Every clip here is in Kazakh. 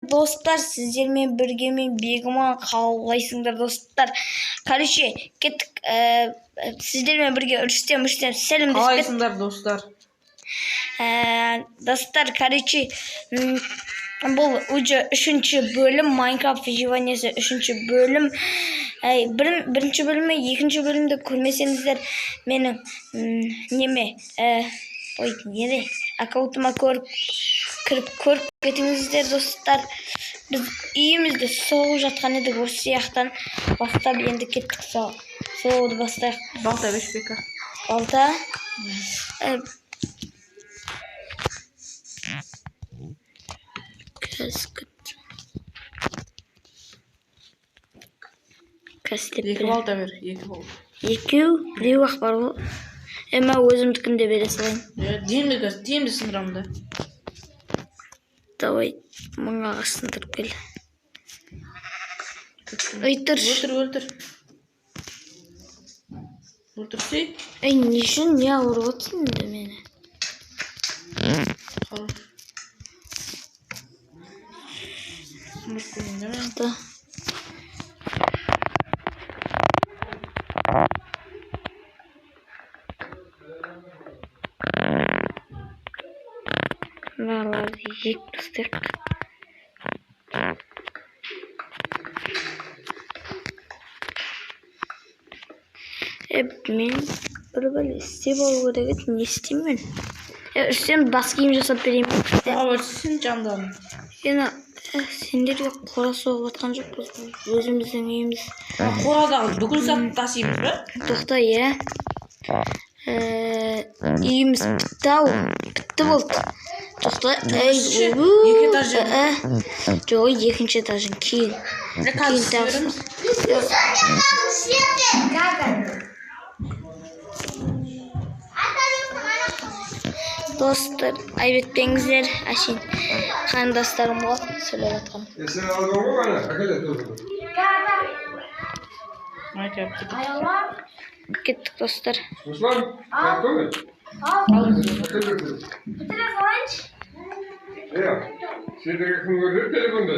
Достар, сіздермен бірге мен, Бегіман. Қалайсыңдар, достар? Короче, кеттік. Сіздермен бірге Рүстем. Рүстем, сәлемдесіп кет. Қалайсыңдар, достар? Достар, короче, бұл уже үшінші бөлім, Майнкрафт выживаниесі үшінші бөлім. Әй, бірінші бөлімі, екінші бөлімді көрмесеңіздер, менің неме, ой, неде, аккаунтыма көріп, кіріп көріп кетіңіздер, достар. Біз үйімізді соғып жатқан едік, осы жақтан бастап енді кеттік, соғуды бастайық. Балта берші, Бека. Балта. Қазір күт. Қазір істеп Екі беремін. балта бер, екі балта. Екеу, біреу ақ бар ғой. Мен өзімдікін де бере салайын. Иә, демді қазір, демді сындырамын да. Давай, мың ағаш сындырып кел. Ой, тұршы. Өлтір, өлтір. Өлтірсей. Ей, не үшін не ауырып отырсың енді мені? Хорош. Сындырып қойдым да мен. Да. Мыналарды жеп тастайық. Мен бір бәле істеп алу керек еді, не істеймін мен? Үстем, бас киім жасап берейін бе? Соға берсін жандарын. Сені, сендерге қора соғып жатқан жоқпыз ғой. Өзіміздің үйіміз. Қорадағы бүкіл затты тасимыз ба? Тоқта, иә. Үйіміз бітті ау. Бітті болды. Тоқта, ей, Үшінші, ойбу. екі этаж жер. Жоқ, екінші этажын кейін. Қазір Кейін тағы- береміз. Достар, айып етпеңіздер, әшейін қандастарым ғой сөйлеп жатқан. Sen aldın mı bana? Hakikaten dur. Майнкрафт. Кеттік, достар. Ruslan, kalktı mı? Hakikaten dur. Ya, şeyde kim gördü telefonda?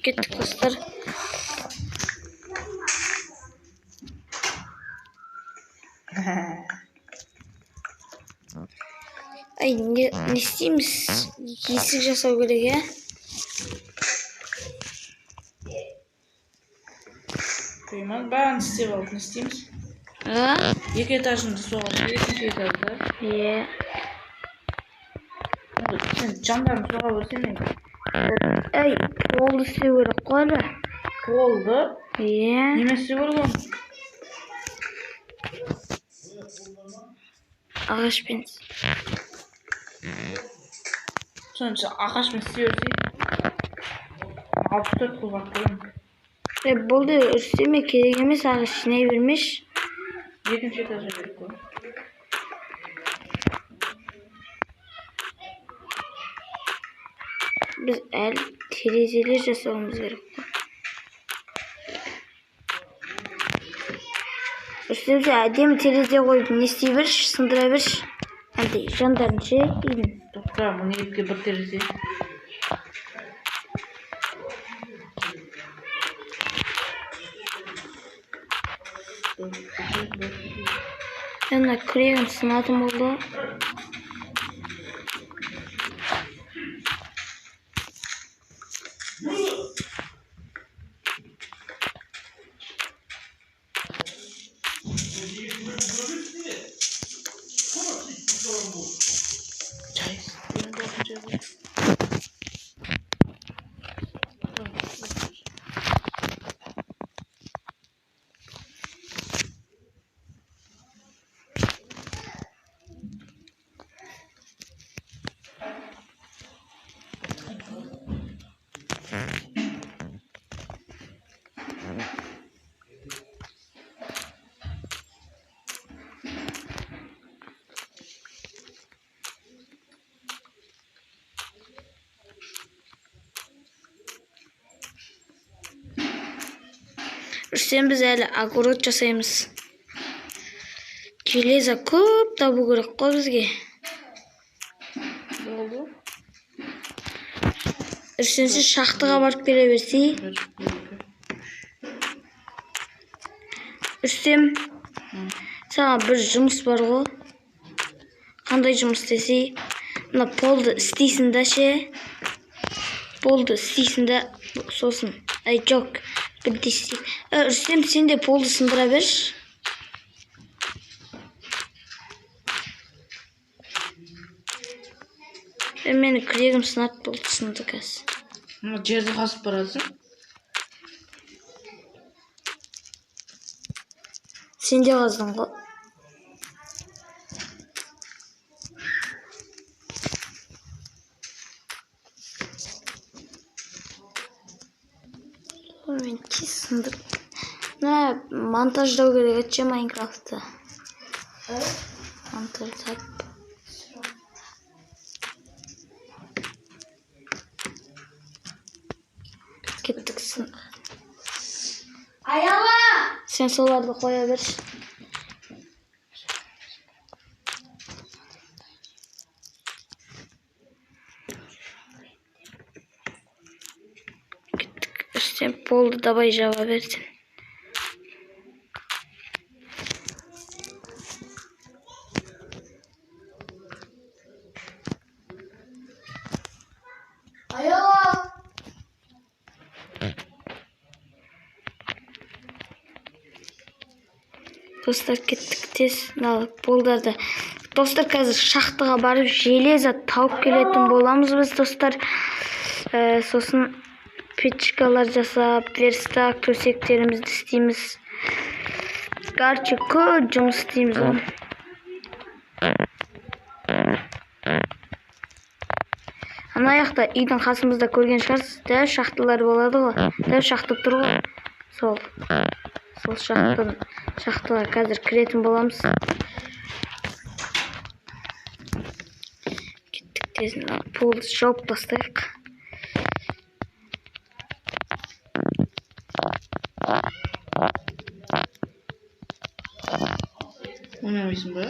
Кеттік, достар. Ай, не істейміз? Есік жасау керек, иә? Қойман, бәрін істеп алдық, не істейміз? А? Екі этажынды соғып, екінші этажды. Иә. Сен жандарын соға берсең мен. Ей, полды істеу керек қой әлі. Полды. Иә. Немен істеу керек оны? Ағашпен. Соны сен ағашпен істей берсей. 64 қылып алып қоямын. Болды, үстеме керек емес, ағаш жинай бермеші. Екінші этажға керек қой. Біз әлі терезелер жасауымыз керек қой. Үстем, сен әдемі терезе қойып не істей берші, сындыра берші. Андай жандарын ше үйдің. Тоқта, мың екіге бір терезе. Ана күрегім сынатын болды. Чай істеймін, болсын, чай. Үстем, біз әлі огород жасаймыз. Железо көп табу керек қой бізге. Болды. Болды. Рүстем, сен шахтаға барып келе берсей. 1, 2, Рүстем, саған бір жұмыс бар ғой. Қандай жұмыс десей, мына полды істейсің да ше. Полды істейсің да, сосын. Ай, жоқ, бірде істейік. Рүстем, сен де полды сындыра берші. Менің күрегім сынады, болды, сынды қазір. Мына жерді қазып барасың. Сен де қаздың ғой. Мен тез сындырып. Мына монтаждау керек еді ше Майнкрафтты. Монтаждап. Кеттік сын. Аяла! Сен соларды қоя берші. Кеттік. Сен полды давай жаба бер сен. Аяла! Достар, кеттік тез мына полдарды. Достар, қазір шахтаға барып железо тауып келетін боламыз біз, достар. Сосын печкалар жасап, верстак, төсектерімізді істейміз. Короче, көп жұмыс істейміз ғой. Ана жақта үйдің қасымызда көрген шығарсыз, дәу шахталар болады ғой. Дәу шахта тұр ғой. Сол. Сол шахтаға қазір кіретін боламыз. Кеттік тез, мына полды жауып тастайық. Ойнамайсың ба?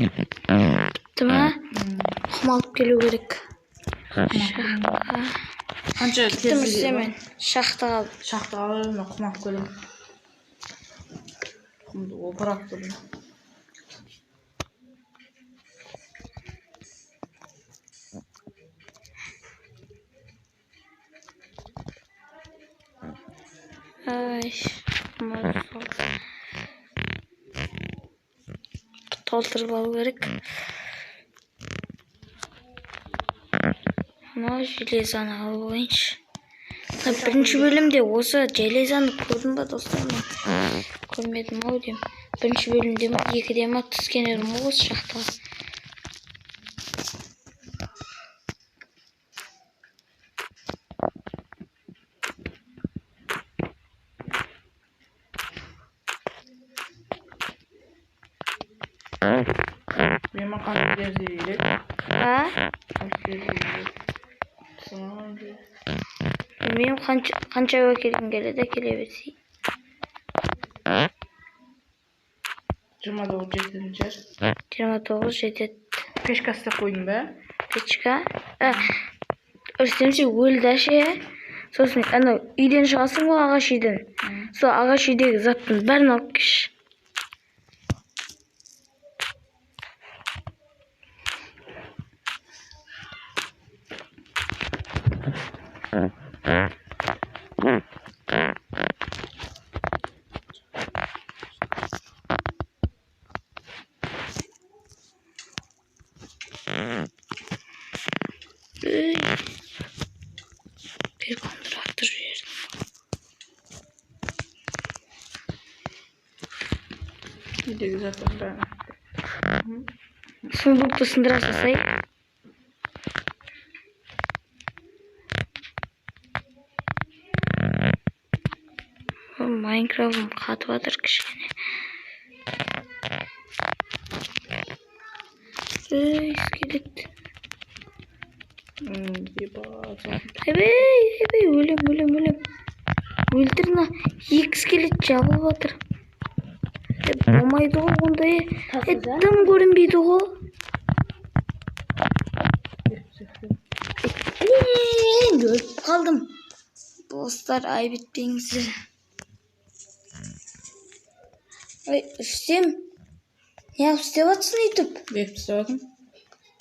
Бітті ма? Құм алып келу керек. Қанша Кеттім Рүстем мен шахтаға. Шахтаға барып, мен құм алып келемін. Құмды опырап тұрмын. Ай, толтырып алу керек. Мынау железаны алып алайыншы. Мына бірінші бөлімде осы железаны көрдім ба, достар? Мен көрмедім ау деймін. Бірінші бөлімде ма, екіде ма түскен едім ғой осы шахтаға. Менің қанша терезе керек? А? Қанша терезе керек? Білмеймін, қанша келгің келеді, келе берсей. 29 жететін шығар. 29 жетеді. Печка істеп қойдың ба? Печка? Рүстем, сен өлді ше. Сосын анау үйден шығасың ғой, ағаш үйден. Сол ағаш үйдегі заттың бәрін алып келші. Bir kontraktör verdim. Үйдегі заттың бәрін. Сундукты сындыра салсай. Майнкрафтым қатып жатыр кішкене. Ей, скелет. Ебать. Ойбай, ойбай, өлем, өлем, өлем. Өлтір мына екі скелет жабылып жатыр. Е, болмайды ғой ондай. Е, дым көрінбейді ғой. Блин, өліп қалдым. Достар, айып етпеңіздер. Ой, Рүстем, неғып істеп жатсың өйтіп? Бекіп тастап жатырмын.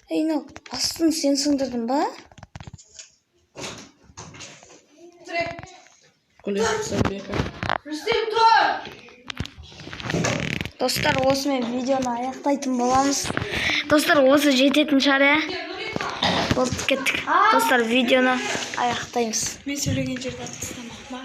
Ей, мынау астын сен сындырдың ба? Гүл тастап бекіп. Рүстем, тұр! Достар, осымен видеоны аяқтайтын боламыз. Достар, осы жететін шығар, иә? Болды, кеттік. Достар, видеоны аяқтаймыз. Мен сөйлеген жерді атып тастамақ ма?